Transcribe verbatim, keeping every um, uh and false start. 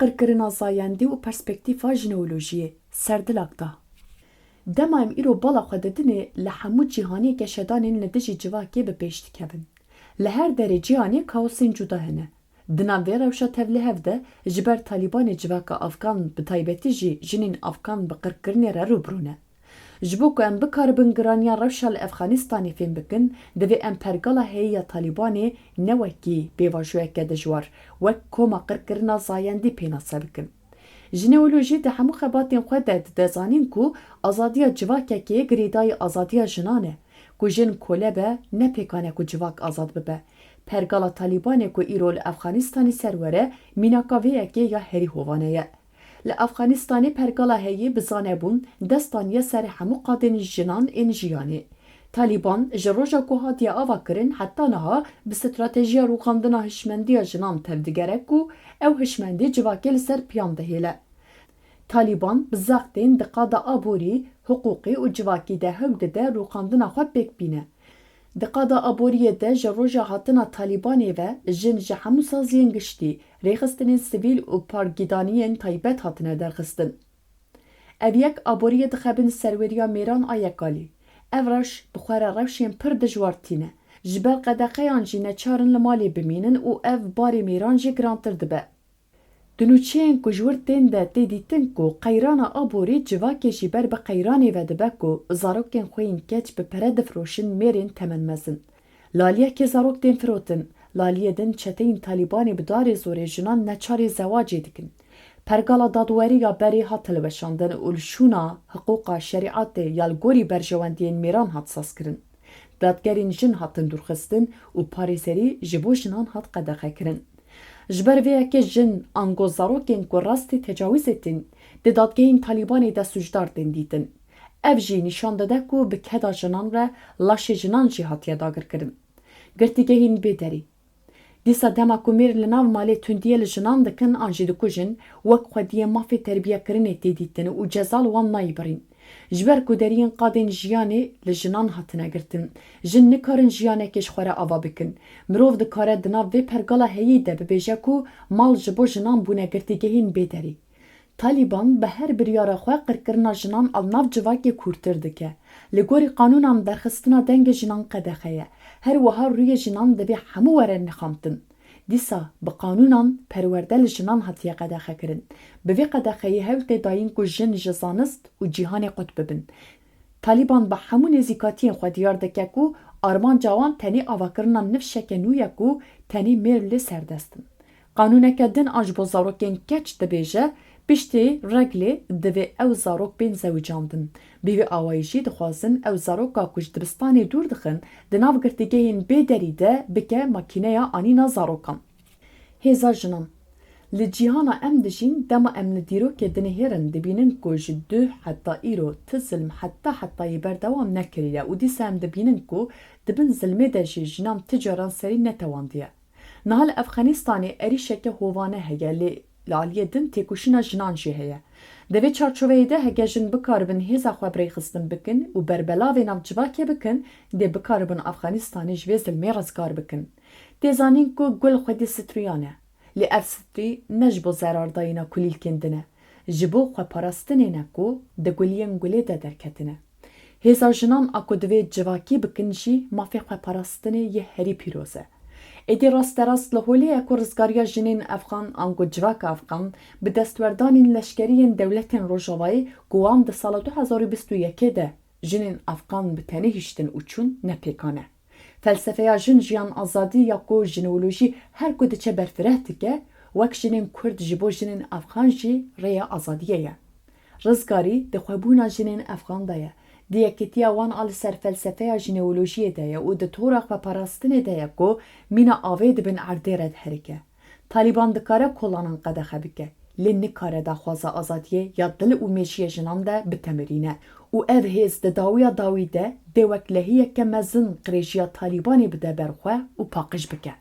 Qirkirina zayendî û perspektîfa jineolojiyê, serdilak da. Dema em îro bala xwe didinê, li hemû cîhanê geşedanên li dijî civakê bi pêş dikevin. Li her derê cîhanê kaosên cuda hene. Di nav vê rewşa tevlihev de, ji ber Talîbanê civaka Afgan, bi taybetî jî jinên Afgan bi qirkirinê re rû bi rû ne. Ji bo ku em bikaribin giraniya rewşa li Efxanistanê fêm bikin, divê em pergala heyî ya Talîbanê ne wekî pêvajoyeke dijwar, wek koma qirkirina zayendî pênase bikin. Jineolojî di hemû xebatên xwe de dide zanîn ku azadiya civakekê girêdayî azadiya jinan e. Ku jin kole be, ne pêkan e ku civak azad bibe. Pergala Talîbanê ku îro li Efxanistanê ser were, mînaka vê yekê ya herî hovane ye. Li Efxanistanê pergala heyî bi zanebûn dest daniye ser hemû qadên jinan ên jiyanê. Talîban ji roja ku hatiye avakirin heta niha bi stratejiya rûxandina hişmendiya jinan tevdigere ku ew hişmendî civakê li ser piyan dihêle. Talîban bi zextên di qada aborî, hiqûqî û civakî de hewl dide rûxandina xwe pêk bîne. Di qada aboriyê de ji roja hatina Talîbanê ve jin ji hemû saziyên giştî, rêxistinên sivîl û pargîdaniyên taybet hatine derxistin. Ev yek aboriyê dixe bin serweriya mêran a yekalî. Ev rewş bi xwe re rewşên pir dijwar tîne. Ji ber qedexeyan jî neçar in li malê bimînin û ev barê mêran jî girantir dibe. Di nûçeyên ku ji wir tên de tê dîtin ku qeyrana aborî civakê jî ber bi qeyranê ve dibe ku zarokên xwe yên keç bi pere difiroşin mêrên temenmezin. Li aliyekê zarok tên firotin, li aliyê din çeteyên Talîbanê bi darê zorê jinan neçarê zewacê dikin. Pergala dadwerî ya berê hat hilweşandin û li şûna hiqûqa şerîetê ya li gorî berjewendiyên mêran hat sazkirin. Dadgerên jin hatin dûrxistin û parêzerî ji bo jinan hat qedexekirin. Ji ber vê yekê jin ango zarokên ku rastî tecawizê tên, di dadgehên Talîbanê de sûcdar tên dîtin. Ev jî nîşan dide ku bi keda jinan re laşê jinan jî hatiye dagirkirin. Girtîgehên bêderî. Dîsa dema ku mêr li nav malê tundiyê li jinan dikin an jî dikujin, wek xwediyê mafê terbiyekirinê tê dîtin û ceza li wan nayê birîn. Ji ber ku deriyên qadên jiyanê li jinan hatine girtin, jin nikarin jiyanekê ji xwe re ava bikin. Mirov dikare di nav vê pergala heyî de bibêje ku mal ji bo jinan bûne girtîgehên bêderî. Talîban bi her biryara xwe qirkirina jinan a li nav civakê kûrtir dike. Li gorî qanûnan derxistina dengê jinan qedexe ye. Her wiha rûyê jinan divê hemû were nixamtin. Dîsa bi qanûnan perwerde li jinan hatiye qedexekirin. Bi vê qedexeyê hewl tê dayîn ku jin ji zanist û cîhanê qut bibin. Talîban bi hemû nêzîkatiyên xwe diyar dike ku armanca wan tenê avakirina nifşeke nû ye ku tenê mêr lê serdest in. Qanûneke din a ji bo zarokên keç dibêje, piştî reglê divê ew zarok bên zewicandin. Bi vî awayî jî dixwazin ew zaroka ku ji dibistanê dûr dixin, di nav girtîgehên bêderî de bike makîneya anîna zarokan. Hêza jinan. Li cîhana em dijîn, dema em li dîrokê dinihêrin, dibînin ku ji duh heta îro ti zilm heta hetayî berdewam nekiriye û dîsa em dibînin ku di bin zilmê de jî jinan ti caran serî netewandiye. Niha li Efxanistanê êrîşeke hovane heye, lê li aliyê din têkoşîna jinan jî heye. Di vê çarçoveyê de heke jin bikaribin hêza xwe birêxistin bikin û berbelavê nav civakê bikin, dê bikaribin Efxanistanê ji vê zilmê rizgar bikin. Tê zanîn ku gul xwedî striyan e. Lê ev strî ne ji bo zerardayîna kulîlkên din e. Ji bo xweparastinê ne ku di guliyên gulê de derketine. Hêza jinan a ku divê civakî bikin jî mafê xweparastinê yê herî pîroz e. Êdî rasterast li holê ye ku rizgariya jinên Efxan ango civaka Efxan bi destwerdanên leşkerî yên dewletên Rojavayê ku wan di sala du hezar û bîst û yekê de jinên Efxan bi tenê hiştin û çûn ne pêkan e. Felsefeya jin jiyan azadî ya ku jineolojî her ku diçe berfireh dike, wek jinên Kurd ji bo jinên Efxan jî rêya azadiyê ye. Rizgarî di xwebûna jinên Efxan de ye. Di yekîtiya wan a li ser felsefeya jineolojiyê de ye û di tora xweparastinê de ye ku mîna avê di bin erdê re diherike. Talîban dikare kolanan qedexe bike, lê nikare daxwaza azadiyê ya dil û mêjiyê jinan de bitemirîne û ev hêz di dawiya dawî de dê wek lehiyeke mezin qirêjiya Talîbanê bide ber xwe û paqij bike.